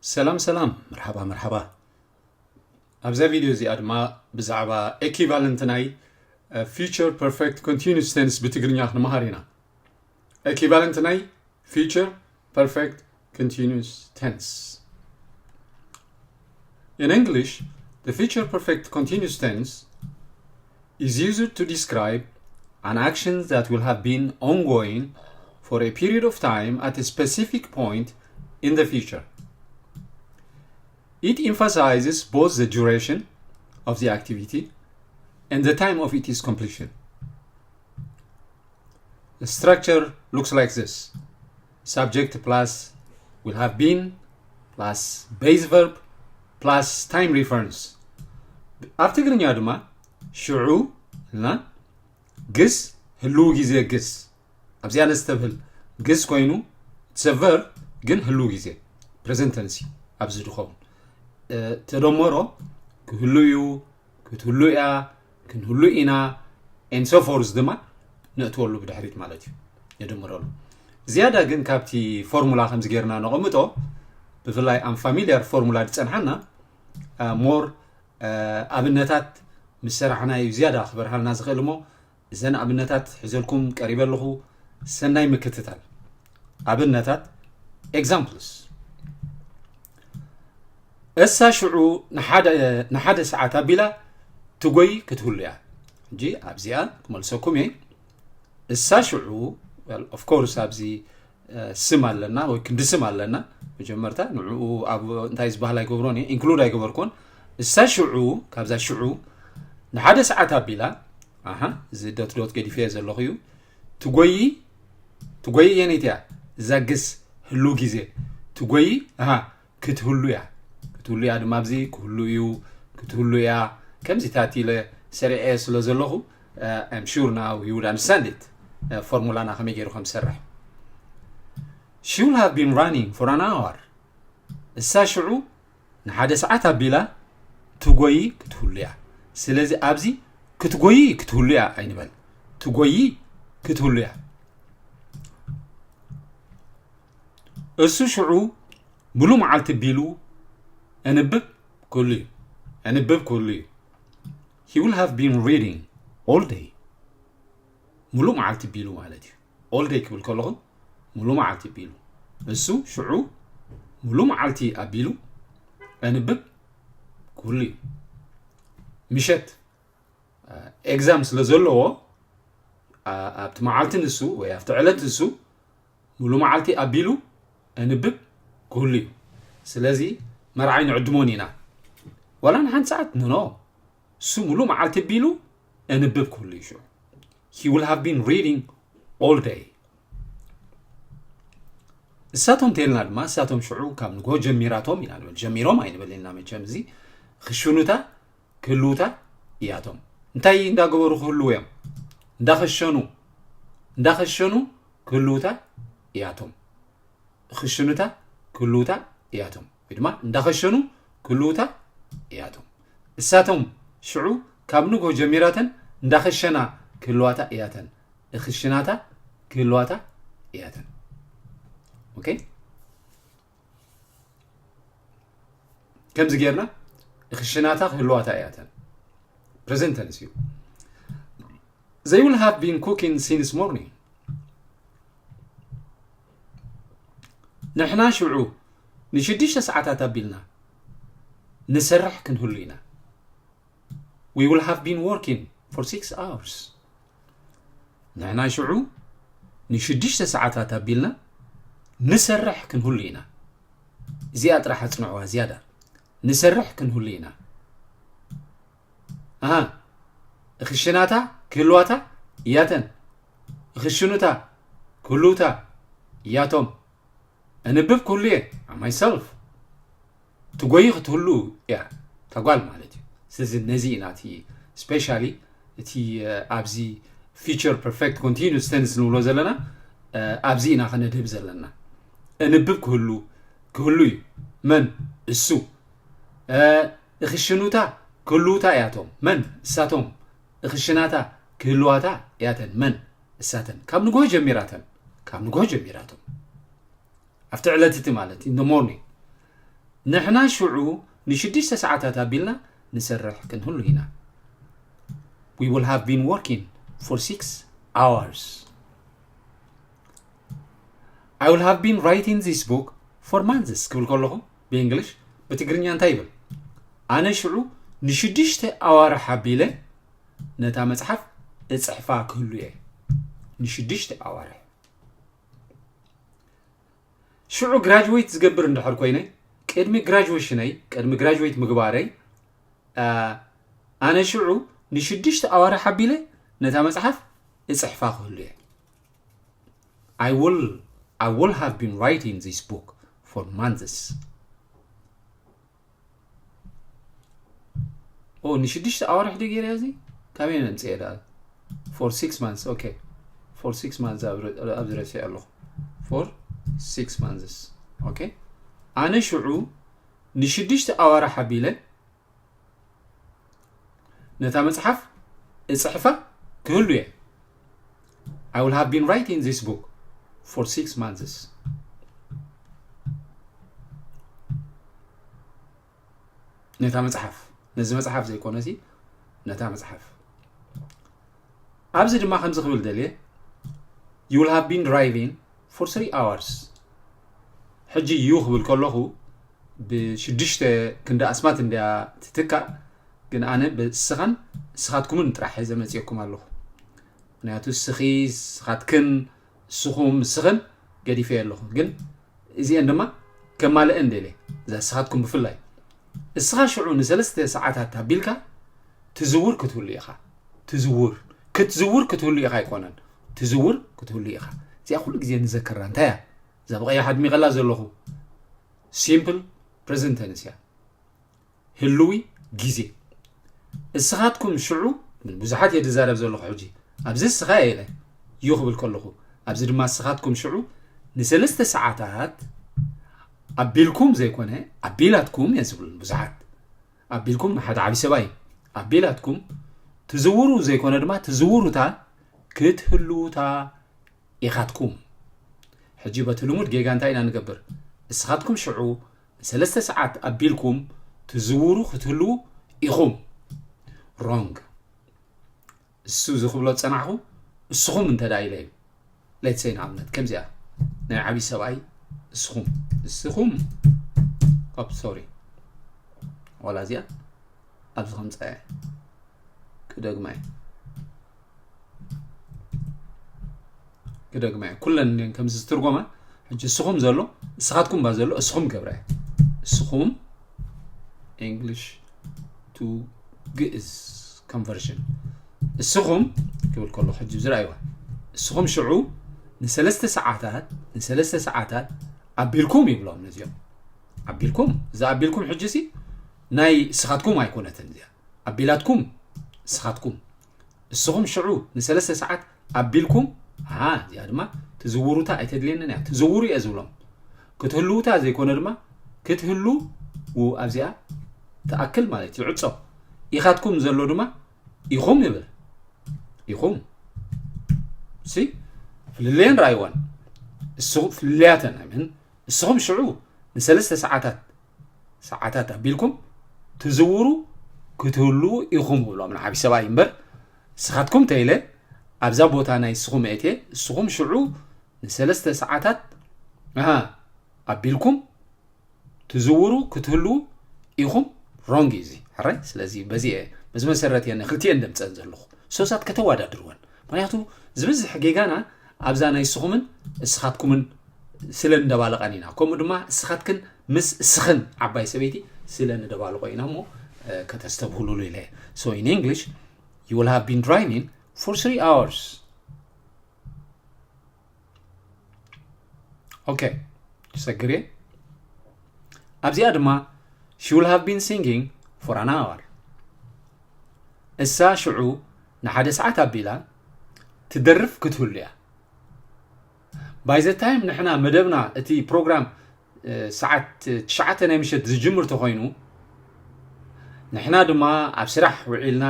ሰላም ሰላም፣ መርሓባ መርሓባ። ኣብዛ ቪድዮ እዚኣ ድማ ብዛዕባ ኤኪቫለንት ናይ future perfect continuous tense ብትግርኛ ክንመሃር ኢና። ኤኪቫለንት ናይ future perfect continuous tense። In English, the future perfect continuous tense is used to describe an action that will have been ongoing for a period of time at a specific point in the future. It emphasizes both the duration of the activity and the time of its completion. The structure looks like this: subject plus will have been plus base verb plus time reference. ኣብ ትግርኛ ድማ ሽዑ እና ግስ ህልው ግዜ ግስ ኣብዚኣ ነስተብህል። ግስ ኮይኑ it's a verb ግን ህልው ግዜ present tense ኣብዚ ዝኸውን ተደመሮ ክህሉ እዩ፣ ክትህሉ እያ፣ ክንህሉ ኢና and so forth ድማ ነእትወሉ ብድሕሪት ማለት እዩ፣ ንድምረሉ። ዝያዳ ግን ካብቲ ፎርሙላ ከምዚ ጌርና ነቐምጦ፣ ብፍላይ unfamiliar ፎርሙላ ዝጸንሓና more ኣብነታት ምስ ሰራሕና እዩ ዝያዳ ክበርሃልና ዝኽእል። እሞ እዘን ኣብነታት ሒዘልኩም ቀሪበ ኣለኹ። ሰናይ ምክትታል። ኣብነታት፣ examples። እሳ ሽዑ ንሓደ ሰዓት ኣቢላ ትጎይ ክትህሉ እያ። ሕጂ ኣብዚኣ ክመልሰኩም እየ። እሳ ሽዑ of course ኣብዚ ስም ኣለና ወይ ክንዲ ስም ኣለና። መጀመርታ ንዕኡ ኣብ እንታይ ዝበሃል ኣይገብሮን እየ፣ include ኣይገበርኩን። እሳ ሽዑ፣ ካብዛ ሽዑ ንሓደ ሰዓት ኣቢላ፣ ኣሃ፣ እዚ ዶት ዶት ገዲፈ ዘለኹ እዩ። ትጎይ ትጎይ የነይቲ እያ። እዛ ግስ ህሉ ግዜ ትጎይ፣ ኣሃ፣ ክትህሉ እያ። ክትህሉ እያ ድማ ኣብዚ ክህሉ እዩ፣ ክትህሉ እያ። ከምዚታት ኢለ ሰሪዐ ስለ ዘለኹ I'm sure now you would understand it። ፎርሙላና ከመይ ገይሩ ከም ዝሰርሕ። She will have been running for an hour። እሳ ሽዑ ንሓደ ሰዓት ኣቢላ ትጎይ ክትህሉ እያ። ስለዚ ኣብዚ ክትጎይ ክትህሉ እያ ኣይንበል፣ ትጎይ ክትህሉ እያ። እሱ ሽዑ ሙሉ መዓልቲ ቢሉ እንብብ ክህሉ እዩ፣ እንብብ ክህሉ እዩ። He will have been reading all day። ሙሉ መዓልቲ ቢሉ ማለት እዩ። All day ክብል ከለኹ ሙሉ መዓልቲ ቢሉ። እሱ ሽዑ ሙሉ መዓልቲ ኣቢሉ እንብብ ክህሉ እዩ። ምሸት exam ስለ ዘለዎ ኣብቲ መዓልቲ ንሱ ወይ ኣብቲ ዕለት ንሱ ሙሉ መዓልቲ ኣቢሉ እንብብ ክህሉ እዩ። ስለዚ መርዓይ ንዕድሞን ኢና። ዋላ ንሓንቲ ሰዓት ንኖ እሱ ሙሉ መዓልቲ ቢሉ እንብብ ክህሉ እዩ። ሽዑ he will have been reading all day። እሳቶም ተልና ድማ እሳቶም ሽዑ ካብ ንጎ ጀሚራቶም ኢና ንብል። ጀሚሮም ኣይንብል ኢና መቸም። እዚ ክሽኑታ ክህልውታ እያቶም። እንታይ እንዳገበሩ ክህልው እዮም? እንዳኸሸኑ እንዳኸሸኑ ክህልውታ እያቶም። ክሽኑታ ክህልውታ እያቶም ወይ ድማ እንዳኸሸኑ ክህልውታ እያቶም። እሳቶም ሽዑ ካብ ንጎ ጀሚራተን እንዳኸሸና ክህልዋታ እያተን። እኽሽናታ ክህልዋታ እያተን። ኦኬ፣ ከምዚ ጌርና እኽሽናታ ክህልዋታ እያተን። Present tense እዩ። They will have been cooking since morning። ንሕና ሽዑ ንሽዱሽተ ሰዓታት ኣቢልና ንሰርሕ ክንህሉ ኢና። We will have been working for six hours። ንሕና ሽዑ ንሽዱሽተ ሰዓታት ኣቢልና ንሰርሕ ክንህሉ ኢና። እዚኣ ጥራሕ ኣጽንዕዋ ዝያዳ። ንሰርሕ ክንህሉ ኢና። ኣሃ፣ እኽሽናታ ክህልዋታ እያተን። እኽሽኑታ ክህልውታ እያቶም። እንብብ ክህሉ እየ፣ myself። ትጎይ ክትህሉ እያ፣ ተጓል ማለት እዩ። ስለዚ ነዚ ኢና እቲ specially እቲ ኣብዚ future perfect continuous tense ንብሎ ዘለና ኣብዚ ኢና ከነድህብ ዘለና። እንብብ ክህሉ ክህሉ እዩ። መን? እሱ። እኽሽኑታ ክህልውታ እያቶም። መን? እሳቶም። እኽሽናታ ክህልዋታ እያተን። መን? እሳተን። ካብ ንጎሆ ጀሚራተን፣ ካብ ንጎሆ ጀሚራቶም ኣብቲ ዕለት እቲ ማለት in the morning። ንሕና ሽዑ ንሽዱሽተ ሰዓታት ኣቢልና ንሰርሕ ክንህሉ ኢና። We will have been working for six hours. I will have been writing this book for months ክብል ከለኹ ብእንግሊሽ፣ ብትግርኛ እንታይ ይብል? ኣነ ሽዑ ንሽዱሽተ ኣዋርሕ ኣቢለ ነታ መጽሓፍ እጽሕፋ ክህሉ እየ። ንሽዱሽተ ኣዋርሕ። ሽዑ ግራጅዌት ዝገብር እንድሕር ኮይነ፣ ቅድሚ ግራጅዌሽነይ፣ ቅድሚ ግራጅዌት ምግባረይ፣ ኣነ ሽዑ ንሽዱሽተ ኣዋርሕ ኣቢለ ነታ መጽሓፍ እጽሕፋ ክህሉ እየ። I will, I will have been writing this book for months. ኦ፣ ንሽዱሽተ ኣዋርሕ ዶ ገይረ እዚ? ካበይ ነምፅኤ ደኣ? For six months, okay. For six months ኣብዚ ረሲዐ ኣለኹ። For six months, okay. ኣነ ሽዑ ንሽዱሽተ ኣዋርሕ ኣቢለ ነታ መጽሓፍ እጽሕፋ ክህሉ እየ። I will have been writing this book for six months. ነታ መጽሓፍ፣ ነዚ መጽሓፍ ዘይኮነሲ፣ ነታ መጽሓፍ። ኣብዚ ድማ ከምዚ ክብል ደልየ፣ you will have been driving for three hours. ሕጂ you ክብል ከለኹ ብሽዱሽተ ክንዲ ኣስማት እንድያ ትትካእ፣ ግን ኣነ ብስኻን ስኻትኩምን ጥራሕ ሒዘ መፅየኩም ኣለኹ። ምክንያቱ ስኺ፣ ስኻትክን፣ ስኹም፣ ስኽን ገዲፈ ኣለኹ። ግን እዚአን ድማ ከማልአን ደልየ፣ እዛ ስኻትኩም ብፍላይ። እስኻ ሽዑ ንሰለስተ ሰዓታት ኣቢልካ ትዝውር ክትህሉ ኢኻ። ትዝውር። ክትዝውር ክትህሉ ኢኻ ኣይኮነን። ትዝውር ክትህሉ ኢኻ። እዚኣ ኩሉ ግዜ ንዘክራ። እንታይ እያ? እዛ ብቐያሕ ኣድሚቐላ ዘለኹ ሲምፕል ፕሬዘንት ተንስ እያ። ህልዊ ግዜ። እስኻትኩም ሽዑ፣ ብዙሓት እየ ዝዛረብ ዘለኹ ሕጂ። ኣብዚ እስኻ እየ ኢለ you ክብል ከለኹ፣ ኣብዚ ድማ እስኻትኩም ሽዑ ንሰለስተ ሰዓታት ኣቢልኩም ዘይኮነ፣ ኣቢላትኩም እየ ዝብሉ ብዙሓት። ኣቢልኩም ንሓደ ዓቢ ሰብኣይ ኣቢላትኩም ትዝውሩ ዘይኮነ ድማ ትዝውሩታ ክትህልዉታ ኢኻትኩም። ሕጂ በቲ ልሙድ ጌጋ እንታይ ኢና ንገብር? እስኻትኩም ሽዑ ንሰለስተ ሰዓት ኣቢልኩም ትዝውሩ ክትህልዉ ኢኹም። ሮንግ። እሱ ዝኽብሎ ዝጸናሕኩ፣ እስኹም እንተ ደኣ ኢለ እዩ። ሌትስ ሰይ ንኣብነት ከምዚኣ ናይ ዓብዪ ሰብኣይ እስኹም፣ እስኹም፣ ኦፕ፣ ሶሪ፣ ዋላ እዚኣ ኣብዚ ከምጻ እየ። ክደግማ እየ። ክደግማ እየ። ኩለን እኔን ከምዚ ዝትርጎማ፣ ሕጂ እስኹም ዘሎ፣ እስኻትኩም ባ ዘሎ፣ እስኹም ገብራ እየ። እስኹም፣ English to ግእዝ conversion። እስኹም ክብል ከሎ ሕጂ ዝረኣይዋ። እስኹም ሽዑ ንሰለስተ ሰዓታት፣ ንሰለስተ ሰዓታት ኣቢልኩም ይብሎም ነዚኦም። ኣቢልኩም፣ እዛ ኣቢልኩም ሕጂ ሲ ናይ እስኻትኩም ኣይኮነትን እዚኣ። ኣቢላትኩም፣ እስኻትኩም። እስኹም ሽዑ ንሰለስተ ሰዓት ኣቢልኩም፣ ኣሃ፣ እዚኣ ድማ ትዝውሩታ ኣይተድልየንን እያ። ትዝውሩ እየ ዝብሎም። ክትህልዉታ ዘይኮነ ድማ ክትህሉ ኣብዚኣ ትኣክል ማለት እዩ። ዕጾ። ኢኻትኩም ዘሎ ድማ ኢኹም ይብል። ኢኹም። ሲ፣ ፍልልየን ርኣይወን። እሱ ፍልልያተን፣ I mean፣ እስኹም ሽዑ ንሰለስተ ሰዓታት፣ ሰዓታት ኣቢልኩም ትዝውሩ ክትህልዉ ኢኹም እብሎም ንዓቢ ሰብኣይ እምበር፣ ንስኻትኩም ተይለ ኣብዛ ቦታ ናይ እስኹም እትየ፣ እስኹም ሽዑ ንሰለስተ ሰዓታት፣ ኣሃ፣ ኣቢልኩም ትዝውሩ ክትህልዉ ኢኹም፣ ሮንግ እዩ እዚ። ሕራይ? ስለዚ በዚ እየ፣ በዚ መሰረት እየ ንክልቲኤን ደምፀን ዘለኹ። ሶሳት ከተወዳድርወን። ምክንያቱ ዝበዝሕ ጌጋና ኣብዛ ናይ እስኹምን እስኻትኩምን ስለ እንደባለቐን ኢና። ከምኡ ድማ እስኻትክን ምስ እስኽን ዓባይ ሰበይቲ ስለ እንደባለቆ ኢና እሞ፣ እ፣ ከተስተብህሉሉ ኢለ። So in English, you will have been driving for three hours. ኦኬ፣ ክሰግር እየ። ኣብዚኣ ድማ she will have been singing for an hour። እሳ ሽዑ ንሓደ ሰዓት ኣቢላ ትደርፍ ክትህሉ እያ። By the time ንሕና መደብና፣ እቲ ፕሮግራም፣ እ፣ ሰዓት ትሽዓተ ናይ ምሸት ዝጅምር ተኾይኑ፣ ንሕና ድማ ኣብ ስራሕ ውዒልና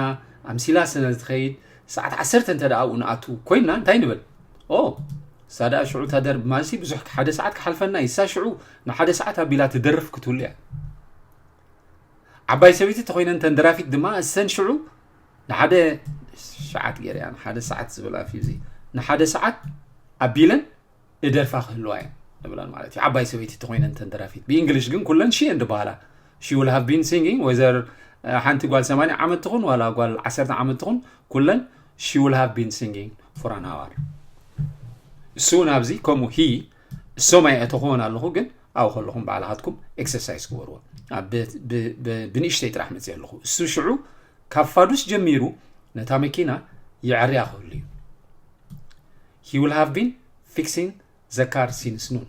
ኣምሲላ ስለ ዝትኸይድ፣ ሰዓት ዓሰርተ እንተ ደኣ ኣብኡ ንኣቱ ኮይንና እንታይ ንብል? ኦ፣ እሳ ደኣ ሽዑ እታ ደርፍ ማለትሲ ብዙሕ ሓደ ሰዓት ክሓልፈና እዩ። እሳ ሽዑ ንሓደ ሰዓት ኣቢላ ትደርፍ ክትህሉ እያ። ዓባይ ሰበይቲ ተኮይነን ተን ደራፊት ድማ እሰን ሽዑ ንሓደ ሰዓት ገይረያ ንሓደ ሰዓት ዝብል ኣፍ እዚ ንሓደ ሰዓት ኣቢለን እደርፋ ክህልዋ እየን ንብለን ማለት እዩ። ዓባይ ሰበይቲ ተኮይነን ተን ደራፊት ብእንግሊሽ ግን ኩለን she and በሃላ she will have been singing whether ሓንቲ ጓል ሰማንያ ዓመት ትኹን ዋላ ጓል ዓሰርተ ዓመት ትኹን ኩለን she will have been singing for an hour። እሱ እውን ኣብዚ ከምኡ he እሶም ኣይእተኽዎን ኣለኹ ግን ኣብኡ ከለኹም ባዕልኻትኩም exercise ግበርዎ። ብንእሽተይ ጥራሕ መፅእ ኣለኹ። እሱ ሽዑ ካብ ፋዱስ ጀሚሩ ነታ መኪና ይዕርያ ክህሉ እዩ። He will have been fixing the car since noon።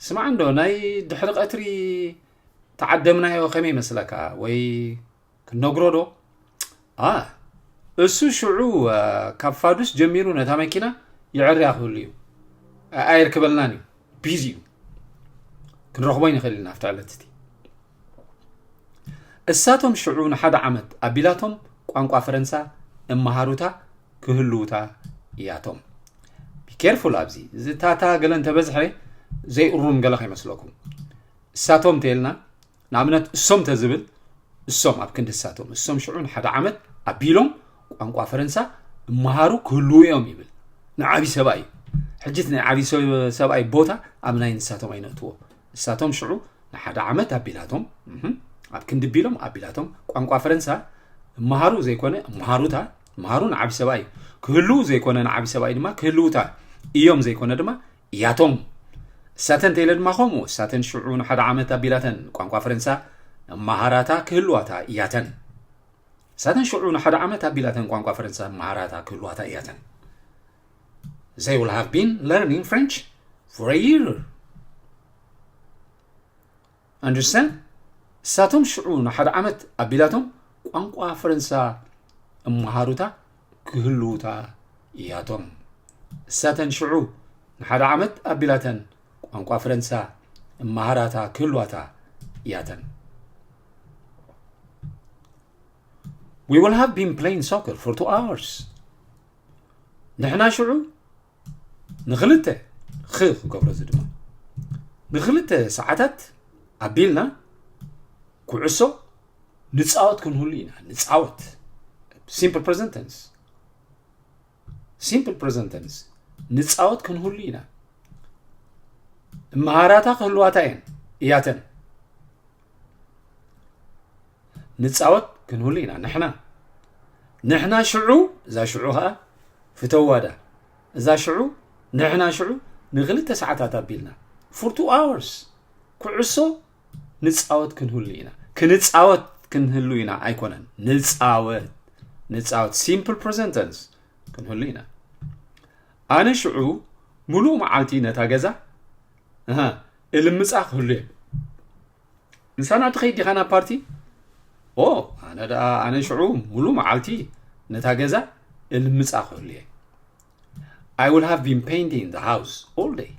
ስማዕ እንዶ ናይ ድሕሪ ቀትሪ ተዓደምናዮ ከመይ ይመስለካ ወይ ክነግሮ ዶ? እሱ ሽዑ ካብ ፋዱስ ጀሚሩ ነታ መኪና ይዕርያ ክህሉ እዩ። ኣይርከበልናን እዩ። ቢዚ እዩ። ክንረኽቦ ይንኽእል ኢና ኣብቲ ዕለት እቲ። እሳቶም ሽዑ ንሓደ ዓመት ኣቢላቶም ቋንቋ ፈረንሳ እመሃሩታ ክህልውታ እያቶም። ቢኬርፉል ኣብዚ ዝታታ ገለ እንተበዝሐ ዘይእሩም ገለ ከይመስለኩም። እሳቶም ተይልና ንኣብነት እሶም ተዝብል እሶም ኣብ ክንዲ እሳቶም እሶም ሽዑ ንሓደ ዓመት ኣቢሎም ቋንቋ ፈረንሳ እመሃሩ ክህልዉ እዮም ይብል። ንዓብዪ ሰብኣይ እዩ። ሕጂ እቲ ናይ ዓብዪ ሰብ- ሰብኣይ ቦታ ኣብ ናይ ንሳቶም ኣይነእትዎ። እሳቶም ሽዑ ንሓደ ዓመት ኣቢላቶም እህም፣ ኣብ ክንዲ ቢሎም ኣቢላቶም ቋንቋ ፈረንሳ እመሃሩ ዘይኮነ እመሃሩታ እመሃሩ ንዓብዪ ሰብኣይ እዩ። ክህልዉ ዘይኮነ ንዓብዪ ሰብኣይ ድማ ክህልዉታ እዮም ዘይኮነ ድማ እያቶም። እሳተን ተይለ ድማ ከምኡ እሳተን ሽዑ ንሓደ ዓመት ኣቢላተን ቋንቋ ፈረንሳ እመሃራታ ክህልዋታ እያተን። እሳተን ሽዑ ንሓደ ዓመት ኣቢላተን ቋንቋ ፈረንሳ እመሃራታ ክህልዋታ እያተን። They will have been learning French for a year. Understand? እሳቶም ሽዑ ንሓደ ዓመት ኣቢላቶም ቋንቋ ፈረንሳ እመሃሩታ ክህልውታ እያቶም። እሳተን ሽዑ ንሓደ ዓመት ኣቢላተን ቋንቋ ፈረንሳ እመሃራታ ክህልዋታ እያተን። We will have been playing soccer for two hours. ንሕና ሽዑ ንክልተ ኽ ክገብሮ እዚ ድማ ንክልተ ሰዓታት ኣቢልና ኩዕሶ ንፃወት ክንህሉ ኢና። ንፃወት simple present tense simple present tense ንፃወት ክንህሉ ኢና። እመሃራታ ክህልዋታ እየን እያተን ንፃወት ክንህሉ ኢና ንሕና ንሕና ሽዑ እዛ ሽዑ ከዓ ፍተዋዳ እዛ ሽዑ ንሕና ሽዑ ንክልተ ሰዓታት ኣቢልና for two hours ኩዕሶ ንፃወት ክንህሉ ኢና። ክንፃወት ክንህሉ ኢና ኣይኮነን፣ ንፃወት ንፃወት simple present tense ክንህሉ ኢና። ኣነ ሽዑ ሙሉእ መዓልቲ ነታ ገዛ እልምፃ ክህሉ እየ። ምሳና ትኸይድ ዲኻ ናብ ፓርቲ? ኦ ኣነ ደኣ ኣነ ሽዑ ሙሉእ መዓልቲ ነታ ገዛ እልምፃ ክህሉ እየ። I will have been painting the house all day.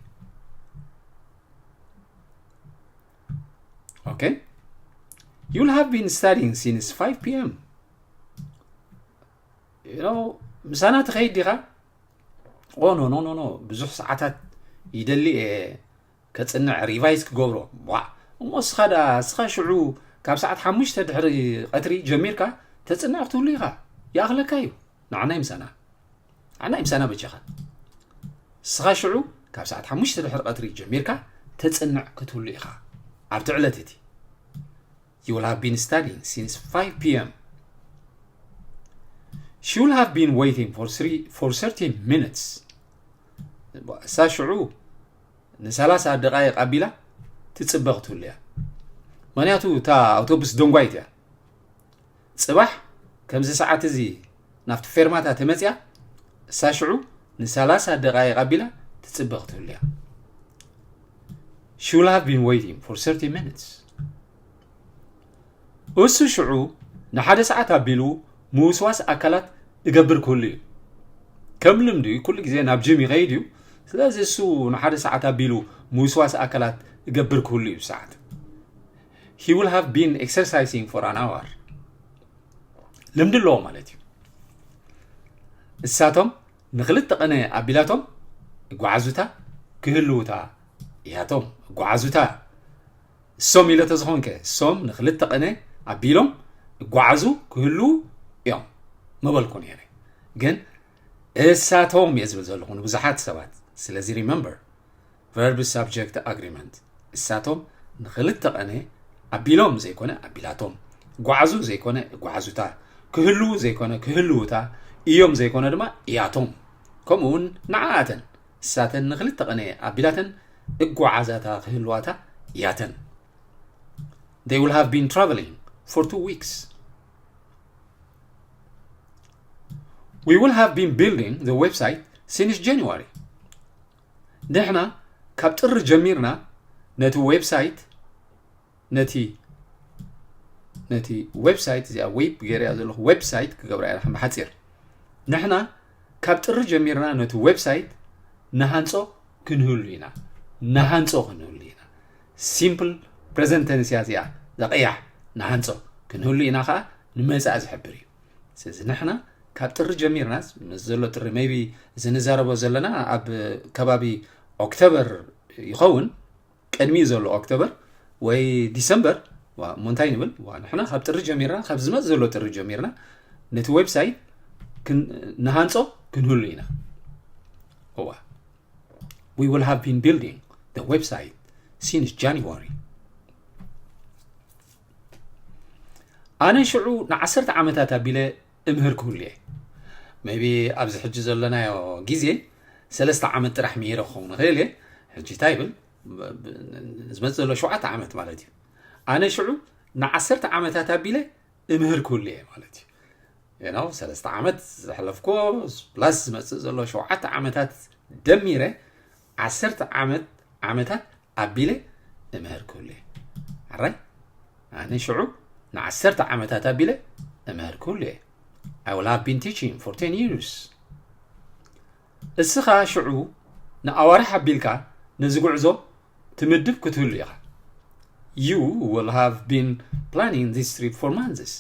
Okay? You will have been studying since five p.m. You know, ምሳና ትኸይድ ዲኻ? ኦ ኖ ኖ ኖ ኖ ብዙሕ ሰዓታት ይደሊ እየ ከፅንዕ ሪቫይዝ ክገብሮ። ዋ እሞ እስኻ ደኣ እስኻ ሽዑ ካብ ሰዓት ሓሙሽተ ድሕሪ ቀትሪ ጀሚርካ ተፅንዕ ክትህሉ ኢኻ። ይኣኽለካ እዩ። ንዓና ይምሳና ንዓና ይምሳና በጃኻ። እስኻ ሽዑ ካብ ሰዓት ሓሙሽተ ድሕሪ ቀትሪ ጀሚርካ ተፅንዕ ክትህሉ ኢኻ ኣብቲ ዕለት እቲ። You will have been studying since five p.m. She will have been waiting for three for thirty minutes. እሳ ሽዑ ንሰላሳ ደቃይቕ ኣቢላ ትፅበ ክትህሉ እያ። ምክንያቱ እታ ኣውቶቡስ ደንጓይት እያ። ፅባሕ ከምዚ ሰዓት እዚ ናብቲ ፌርማታ ተመፅያ እሳ ሽዑ ንሰላሳ ደቃይቕ ኣቢላ ትፅበ ክትህሉ እያ። She will have been waiting for thirty minutes. እሱ ሽዑ ንሓደ ሰዓት ኣቢሉ ምውስዋስ ኣካላት እገብር ክህሉ እዩ። ከም ልምዲ ኩሉ ግዜ ናብ ጅም ይኸይድ እዩ። ስለዚ እሱ ንሓደ ሰዓት ኣቢሉ ምውስዋስ ኣካላት እገብር ክህሉ እዩ ሰዓት He will have been exercising for an hour. ልምዲ ኣለዎ ማለት እዩ። እሳቶም ንክልተ ቀነ ኣቢላቶም እጓዓዙታ ክህልውታ እያቶም እጓዓዙታ እሶም ኢለ ተዝኾንከ እሶም ንክልተ ቀነ ኣቢሎም እጓዓዙ ክህሉ እዮም መበልኩ ነይረ። ግን እሳቶም እየ ዝብል ዘለኹ ንብዙሓት ሰባት። ስለዚ remember verb subject agreement፣ እሳቶም ንክልተ ቀነ ኣቢሎም ዘይኮነ ኣቢላቶም፣ ጓዓዙ ዘይኮነ ጓዓዙታ፣ ክህልዉ ዘይኮነ ክህልዉታ፣ እዮም ዘይኮነ ድማ እያቶም። ከምኡ እውን ንዓኣተን፣ እሳተን ንክልተ ቀነ ኣቢላተን እጓዓዛታ ክህልዋታ እያተን። They will have been traveling for two weeks. We will have been building the website since January. ንሕና ካብ ጥሪ ጀሚርና ነቲ ዌብሳይት ነቲ ነቲ ዌብሳይት እዚኣ ዌብ ገይረያ ዘለኹ ዌብሳይት ክገብራ ኢና ብሓፂር። ንሕና ካብ ጥሪ ጀሚርና ነቲ ዌብሳይት ንሃንፆ ክንህሉ ኢና። ንሃንፆ ክንህሉ ኢና። ሲምፕል ፕሬዘንት ተንስ እያ እዚኣ፣ እዛ ቀያሕ። ንሃንፆ ክንህሉ ኢና ከዓ ንመፃኢ ዝሕብር እዩ። ስለዚ ንሕና ካብ ጥሪ ጀሚርና፣ ምስ ዘሎ ጥሪ ሜይቢ እዚ ንዛረቦ ዘለና ኣብ ከባቢ ኦክቶበር ይኸውን፣ ቅድሚ ዘሎ ኦክቶበር ወይ ዲሰምበር። ዋ፣ እሞ እንታይ ንብል? ዋ፣ ንሕና ካብ ጥሪ ጀሚርና፣ ካብ ዝመፅ ዘሎ ጥሪ ጀሚርና ነቲ ዌብሳይት ክን- ንሃንፆ ክንህሉ ኢና። እዋ፣ we will have been building the website since January. ኣነ ሽዑ ንዓሰርተ ዓመታት ኣቢለ እምህር ክህሉ እየ። ሜቢ ኣብዚ ሕጂ ዘለናዮ ግዜ ሰለስተ ዓመት ጥራሕ ምሂረ ክኸውን ይኽእል እየ። ሕጂ እንታይ ይብል? ብ- ብ- ዝመጽእ ዘሎ ሸውዓተ ዓመት ማለት እዩ። ኣነ ሽዑ ንዓሰርተ ዓመታት ኣቢለ እምህር ክህሉ እየ ማለት እዩ። You know፣ ሰለስተ ዓመት ዘሕለፍኩዎ ፕላስ ዝመጽእ ዘሎ ሸውዓተ ዓመታት ደሚረ ዓሰርተ ዓመት ዓመታት ኣቢለ እምህር ክህሉ እየ። ኣራይ ኣነ ሽዑ ንዓሰርተ ዓመታት ኣቢለ እምህር ክህሉ እየ። I will have been teaching for ten years. እስኻ ሽዑ ንኣዋርሕ ኣቢልካ ነዚ ጉዕዞ ትምድብ ክትህሉ ኢኻ። You will have been planning this trip for months.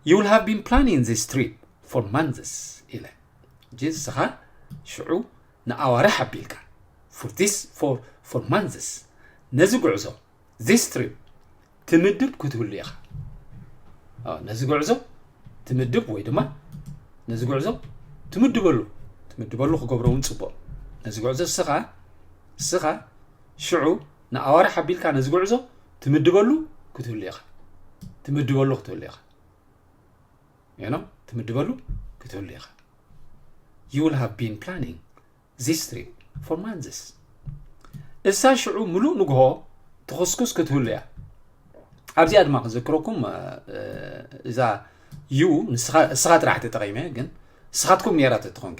You will have been planning this trip for months ኢለ። ሕጂ እስኻ ሽዑ ንኣዋርሕ ኣቢልካ for this for for months ነዚ ጉዕዞ this trip ትምድብ ክትህሉ ኢኻ። ኣዎ፣ ነዚ ጉዕዞ ትምድብ ወይ ድማ ነዚ ጉዕዞ ትምድበሉ ትምድበሉ ክገብሮ እውን ፅቡቕ። ነዚ ጉዕዞ እስኻ እስኻ ሽዑ ንኣዋርሕ ኣቢልካ ነዚ ጉዕዞ ትምድበሉ ክትህሉ ኢኻ። ትምድበሉ ክትህሉ ኢኻ። You know፣ ትምድበሉ ክትህሉ ኢኻ። You will have been planning this trip for months. እሳ ሽዑ ምሉእ ንግሆ ትኹስኩስ ክትህሉ እያ። ኣብዚኣ ድማ ክዘክረኩም፣ እ፣ እዛ you ንስኻ እስኻ ጥራሕ ተጠቒመ፣ ግን እስኻትኩም ነይራ ተትኾንከ፣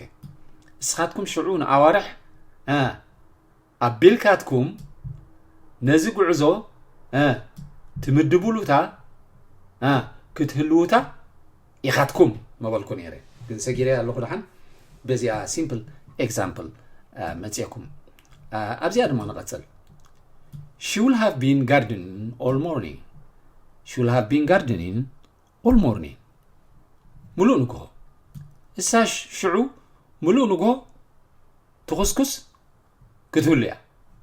እስኻትኩም ሽዑ ንኣዋርሕ፣ እ፣ ኣቢልካትኩም ነዚ ጉዕዞ፣ እ፣ ትምድብሉታ፣ እ፣ ክትህልውታ ኢኻትኩም መበልኩ ነይረ። ግን ሰጊረ ኣለኹ ደሓን በዚኣ ሲምፕል ኤግዛምፕል፣ እ፣ መፅየኩም። እ፣ ኣብዚኣ ድማ ንቐፅል። She will have been gardening all morning. She will have been gardening all morning. ምሉእ ንግሆ። እሳ ሽ- ሽዑ ምሉእ ንግሆ ትኹስኩስ ክትህሉ እያ።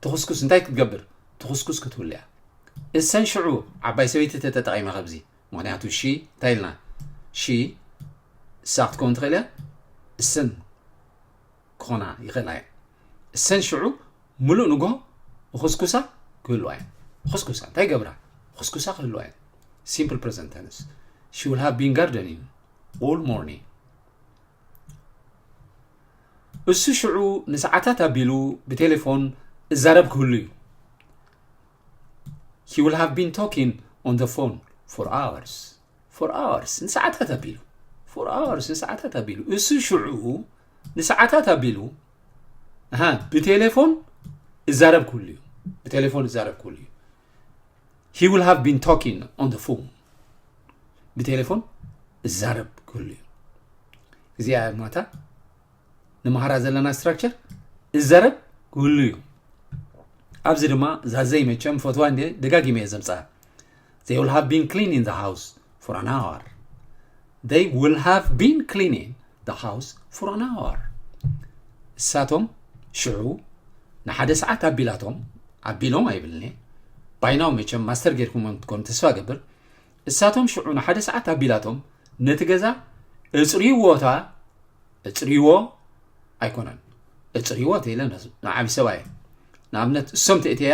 ትኹስኩስ እንታይ ክትገብር? ትኹስኩስ ክትህሉ እያ። እሰን ሽዑ ዓባይ ሰበይቲ ተተጠቒመ ከብዚ። ምኽንያቱ she እንታይ ኢልና? She እሳ ክትከውን ትኽእል እያ። እሰን ክኾና ይኽእላ እየን። እሰን ሽዑ ምሉእ ንግሆ እኹስኩሳ ክህልዋ እየን። እኹስኩሳ እንታይ ገብራ? እኹስኩሳ ክህልዋ እየን። Simple present tense. She will have been gardening all morning. እሱ ሽዑ ንሰዓታት ኣቢሉ ብቴሌፎን እዛረብ ክህሉ እዩ። He will have been talking on the phone for hours. For hours፣ ንሰዓታት ኣቢሉ። For hours፣ ንሰዓታት ኣቢሉ። እሱ ሽዑ ንሰዓታት ኣቢሉ፣ ኣሃ፣ ብቴሌፎን እዛረብ ክህሉ እዩ። ብቴሌፎን እዛረብ ክህሉ እዩ። He will have been talking on the phone. ብቴሌፎን እዛረብ ክህሉ እዩ። እዚኣ እያ ማታ ንመሃራ ዘለና ስትራክቸር እዛረብ ክህሉ እዩ። ኣብዚ ድማ ዛዘይ መቸም ፈትዋ እንደ ደጋጊመ እየ ዘምፅኣ። They will have been cleaning the house for an hour. They will have been cleaning the house for an hour. እሳቶም ሽዑ ንሓደ ሰዓት ኣቢላቶም፣ ኣቢሎም ኣይብልኒ፣ by now መቸም ማስተር ጌርኩሞ ትኮኑ ተስፋ ገብር። እሳቶም ሽዑ ንሓደ ሰዓት ኣቢላቶም ነቲ ገዛ እጽርይዎታ እጽርይዎ ኣይኮነን እጽርይዎ ተይለ ንዓቢ ሰብኣየ ንኣብነት እሶም ተእትያ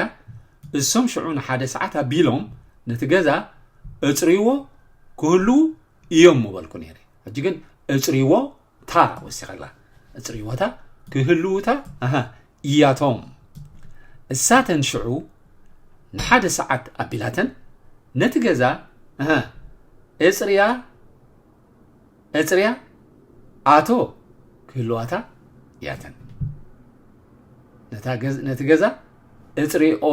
እሶም ሽዑ ንሓደ ሰዓት ኣቢሎም ነቲ ገዛ እጽርይዎ ክህሉ እዮም ምበልኩ ነይረ። ሕጂ ግን እጽርይዎ ታ ወሲኸላ እጽርይዎታ ክህልውታ ኣሃ እያቶም እሳተን ሽዑ ንሓደ ሰዓት ኣቢላተን ነቲ ገዛ ኣሃ እጽርያ እጽርያ ኣቶ ክህልዋታ እያተን ነታ ገዝ- ነቲ ገዛ እጽርኦ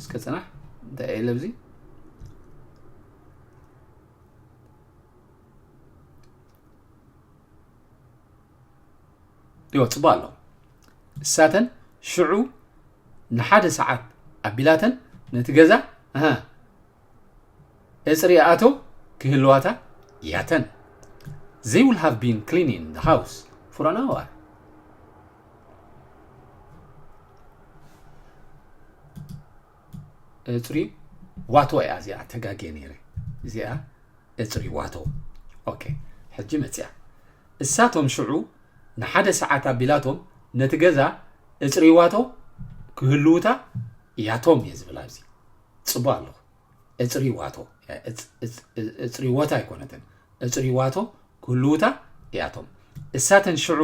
እስከ ጽናሕ እንታይ እየ ለብዚ ይወጽባ ኣሎ እሳተን ሽዑ ንሓደ ሰዓት ኣቢላተን ነቲ ገዛ ኣሃ እጽሪ ኣቶ ክህልዋታ ያተን they will have been cleaning the house for an hour እጽሪ ዋቶ እያ እዚኣ ተጋግየ ነይረ እዚኣ እጽሪ ዋቶ ኦኬ ሕጂ መጽያ እሳቶም ሽዑ ንሓደ ሰዓት ኣቢላቶም ነቲ ገዛ እጽሪ ዋቶ ክህልውታ ያቶም እየ ዝብል ኣብዚ ጽቡ ኣለኹ እጽሪ ዋቶ እጽሪ ዋቶ ኣይኮነትን እጽሪ ዋቶ ክህልውታ ያቶም እሳተን ሽዑ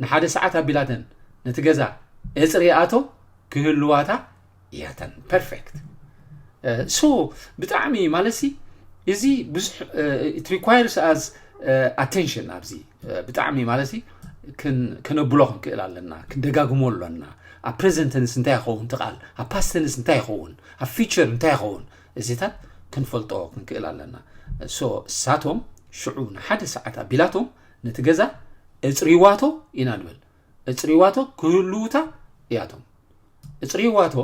ንሓደ ሰዓት ኣቢላተን ነቲ ገዛ እጽሪ ኣቶ ክህልዋታ ያተን perfect so ብጣዕሚ ማለት ሲ እዚ ብዙሕ it requires us attention ኣብዚ ብጣዕሚ ማለት ሲ ከነብሎ ክንክእል ኣለና ክንደጋግሞ ኣለና ኣብ present tense እንታይ ይኸውን ትቃል ኣብ past tense እንታይ ይኸውን ኣብ future እንታይ ይኸውን እዚታት ክንፈልጦ ክንክእል ኣለና so እሳቶም ሽዑ ንሓደ ሰዓት ኣቢላቶም ነቲ ገዛ እጽሪዋቶ ኢና ንብል እጽሪዋቶ ክህልውታ እያቶም እጽሪዋቶ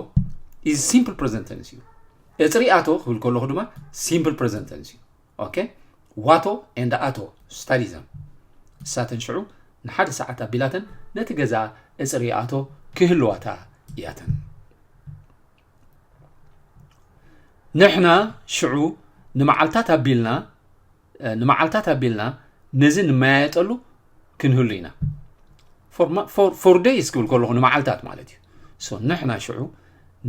is simple present tense እዩ እጽሪኣቶ ክብል ከለኹ ድማ simple present tense እዩ okay ዋቶ and ኣቶ study them እሳተን ሽዑ ንሓደ ሰዓት ኣቢላተን ነቲ ገዛ እጽሪኣቶ ክህልዋታ እያተን ንሕና ሽዑ ንመዓልታት ኣቢልና ንመዓልታት ኣቢልና ነዚ ንመያየጠሉ ክንህሉ ኢና for days ክብል ከለኹ ንመዓልታት ማለት እዩ ንሕና ሽዑ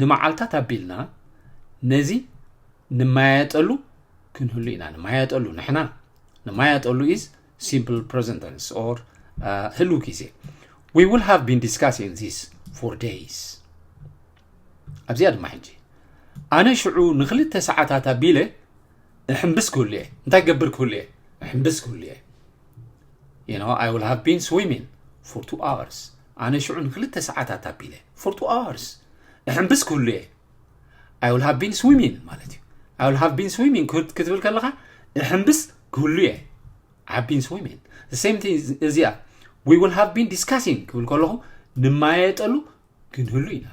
ንመዓልታት ኣቢልና ነዚ ንመያየጠሉ ክንህሉ ኢና ንመያየጠሉ ንሕና ንመያየጠሉ is simple present tense or ህልው ግዜ we will have been discussing this for days ኣብዚኣ ድማ ሕጂ ኣነ ሽዑ ንክልተ ሰዓታት ኣቢለ እሕምብስ ክህሉ እየ እንታይ ገብር ክህሉ እየ እሕምብስ ክህሉ እየ you know I will have been swimming for two hours ኣነ ሽዑ ንክልተ ሰዓታት ኣቢለ for two hours እሕምብስ ክህሉ እየ I will have been swimming ማለት እዩ I will have been swimming ክትብል ከለካ እሕምብስ ክህሉ እየ I have been swimming the same thing እዚኣ we will have been discussing ክብል ከለኹ ንማየጠሉ ክንህሉ ኢና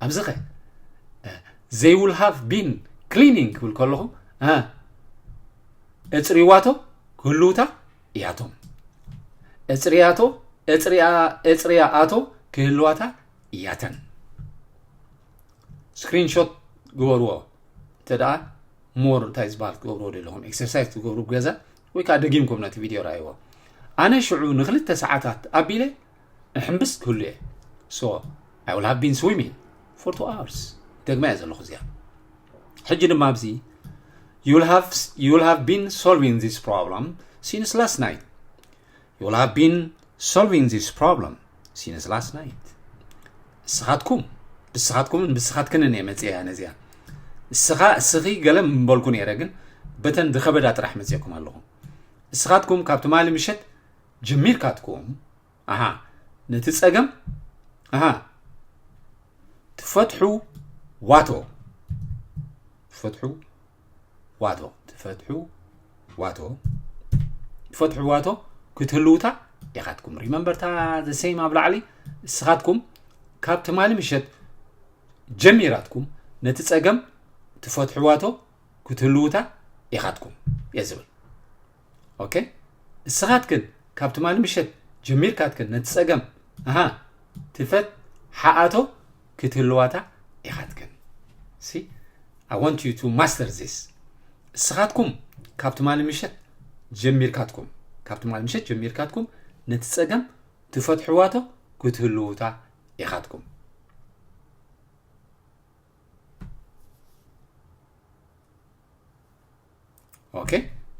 ኣብዚኸ they will have been cleaning ክብል ከለኹ እፅሪዋቶ ክህልውታ እያቶም እፅሪያቶ እፅሪያ ኣቶ ክህልዋታ እያተን screenshot ግበርዎ እንተ ደኣ more እንታይ ዝበሃል ክትገብርዎ ደለኹም exercise ትገብሩ ገዛ ወይ ከዓ ደጊምኩም ነቲ ቪድዮ ረኣይዎ ኣነ ሽዑ ንክልተ ሰዓታት ኣቢለ እሕምብስ ክህሉ እየ so I will have been swimming for two hours ደግማ እየ ዘለኹ እዚኣ ሕጂ ድማ ኣብዚ you will have you will have been solving this problem since last night you will have been solving this problem since last night እስኻትኩም ብስኻትኩምን ብስኻትክንን እየ መፅያ ነዚኣ እስኻ እስኺ ገለ ምበልኩ ነይረ ግን በተን ዝኸበዳ ጥራሕ መፅየኩም ኣለኹ እስኻትኩም ካብ ትማሊ ምሸት ጀሚርካትኩም ኣሃ ነቲ ጸገም ኣሃ ትፈትሑ ዋቶ ትፈትሑ ዋቶ ትፈትሑ ዋቶ ትፈትሑ ዋቶ ክትህልውታ ኢኻትኩም remember ታ the same ኣብ ላዕሊ እስኻትኩም ካብ ትማሊ ምሸት ጀሚራትኩም ነቲ ጸገም ትፈትሕዋቶ ክትህልውታ ኢኻትኩም እየ ዝብል okay እስኻትክን ካብ ትማሊ ምሸት ጀሚርካትክን ነቲ ጸገም ኣሃ ትፈት ሓኣቶ ክትህልዋታ ኢኻትክን See, I want you to master this. እስኻትኩም ካብ ትማሊ ምሸት ጀሚርካትኩም ካብ ትማሊ ምሸት ጀሚርካትኩም ነቲ ጸገም ትፈትሕዋቶ ክትህልውታ ኢኻትኩም። ኦኬ፣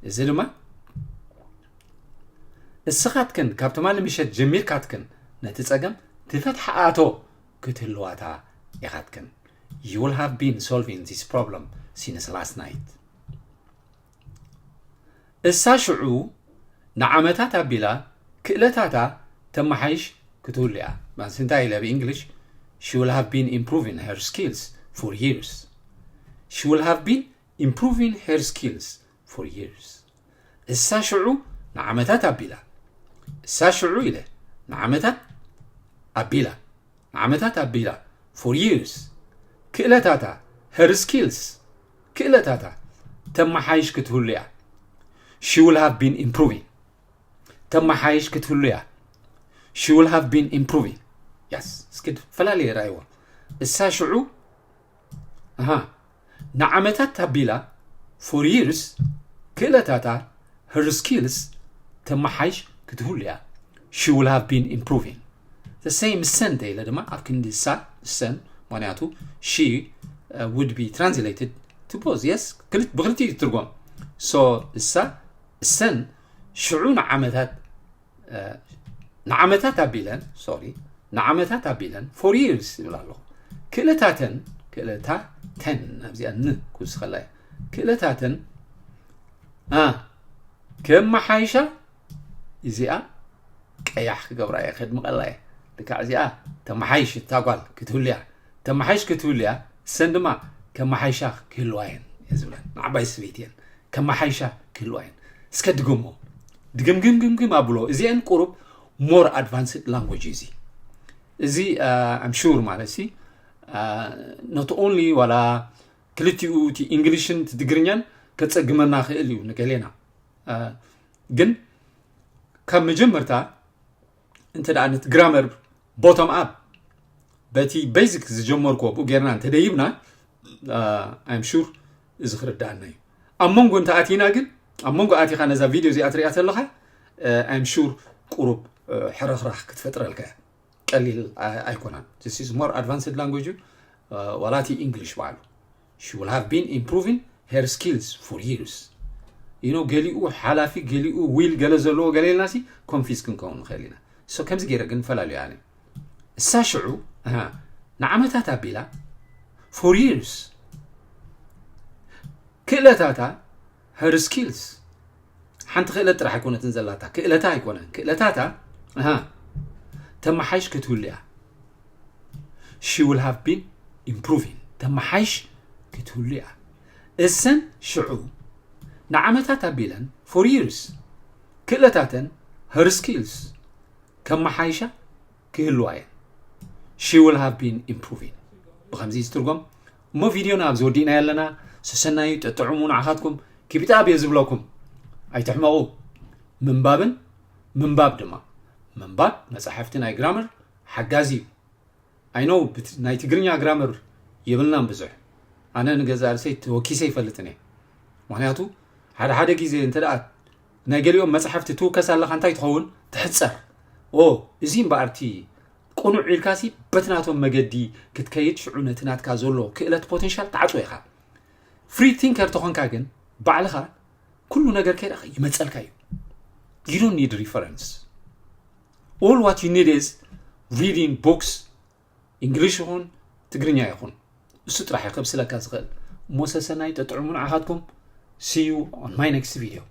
እዚ ድማ እስኻትክን ካብ ትማሊ ምሸት ጀሚርካትክን ነቲ ጸገም ትፈትሓኣቶ ክትህልዋታ ኢኻትክን። You will have been solving this problem since last night. እሳ ሽዑ ንዓመታት ኣቢላ ክእለታታ ተመሓይሽ ክትህሉ እያ። ማለት እንታይ ኢለ ብእንግሊሽ? She will have been improving her skills for years. She will have been improving her skills for years. እሳ ሽዑ ንዓመታት ኣቢላ እሳ ሽዑ ኢለ ንዓመታት ኣቢላ ንዓመታት ኣቢላ for years ክእለታታ her skills ክእለታታ ተመሓይሽ ክትህሉ እያ። She will have been improving ተመሓይሽ ክትህሉ እያ። She will have been improving. Yes, እስኪ ፈላልየ ራይዎ። እሳ ሽዑ ኣሃ ንዓመታት ኣቢላ for years ክእለታታ her skills ተመሓይሽ ክትህሉ እያ። She will have been improving. The same እሰን ተኢለ ድማ ኣብ ክንዲ እሳ እሰን ምክንያቱ she uh, would be translated to both. Yes, ብክልቲኡ ትርጎም። So እሳ እሰን ሽዑ ንዓመታት ንዓመታት ኣቢለን sorry ንዓመታት ኣቢለን for years ይብል ኣለኹ ክእለታተን ክእለታተን ኣብዚኣ ን ክውስኸላ እያ ክእለታተን ከመሓይሻ እዚኣ ቀያሕ ክገብራ እየ ከድምቐላ እየ ልካዕ እዚኣ ተመሓይሽ እታ ጓል ክትህሉ እያ ተመሓይሽ ክትህሉ እያ እሰን ድማ ከመሓይሻ ክህልዋ እየን እየ ዝብለን ንዓባይ ሰበይቲ እየን ከመሓይሻ ክህልዋ እየን እስከ ድገሞ ድግምግምግምግም ኣብሎ እዚአን ቁሩብ more advanced language እዩ እዚ I'm sure ማለት ሲ not only ዋላ ክልቲኡ እቲ እንግሊሽን እቲ ትግርኛን ከፀግመና ክእል እዩ ንገሌና ግን ካብ መጀመርታ እንተ ደኣ ነቲ ግራመር bottom up በቲ basic ዝጀመርክዎ ብኡ ጌርና እንተደይብና I'm sure እዚ ክርዳኣና እዩ ኣብ መንጎ እንተ ኣቲና ግን ኣብ መንጎ ኣቲኻ ነዛ ቪድዮ እዚኣ ትሪኣ ተለኻ I'm sure ቁሩብ ሕርኽራኽ ክትፈጥረልካ እያ ቀሊል ኣይኮነን this is more advanced language እዩ ዋላ እቲ English በዓሉ she will have been improving her skills for years you know ገሊኡ ሓላፊ ገሊኡ will ገለ ዘለዎ ገለ ኢልና ሲ confuse ክንከውን ንኽእል ኢና so ከምዚ ገይረ ግን ፈላልዮ ኣነ እሳ ሽዑ ንዓመታት ኣቢላ for years ክእለታታ her skills ሓንቲ ክእለት ጥራሕ ኣይኮነትን ዘላታ ክእለታ ኣይኮነን ክእለታታ ተመሓይሽ ክትህሉ እያ she will have been improving ተመሓይሽ ክትህሉ እያ እሰን ሽዑ ንዓመታት ኣቢለን for years ክእለታተን her skills ከመሓይሻ ክህልዋ እየን she will have been improving ብከምዚ ዝትርጎም እሞ ቪድዮና ኣብዚ ወዲእና ኣለና ሰሰናዩ ጠጥዑሙ ንዓኻትኩም keep it up እየ ዝብለኩም ኣይትሕመቑ ምንባብን ምንባብ ድማ ምንባብ መጻሕፍቲ ናይ ግራመር ሓጋዚ እዩ I know ናይ ትግርኛ ግራመር የብልናን ብዙሕ ኣነ ንገዛ ርእሰይ ተወኪሰ ይፈልጥን እየ ምክንያቱ ሓደ ሓደ ግዜ እንተ ደኣ ናይ ገሊኦም መጻሕፍቲ ትውከስ ኣለኻ እንታይ ትኸውን ትሕጸር ኦ እዚ እምበኣርቲ ቅኑዕ ኢልካሲ በቲ ናቶም መገዲ ክትከይድ ሽዑ ነቲ ናትካ ዘሎ ክእለት ፖቴንሻል ትዓጽዎ ኢኻ free thinker ተኾንካ ግን ባዕልኻ ኩሉ ነገር ከይዳ ይመጸልካ እዩ you don't need reference all what you need is reading books English ይኹን ትግርኛ ይኹን እሱ ጥራሕ እዩ ከብስለካ ዝኽእል እሞ ሰሰናይ ጠጥዑሙ ንዓኻትኩም see you on my next video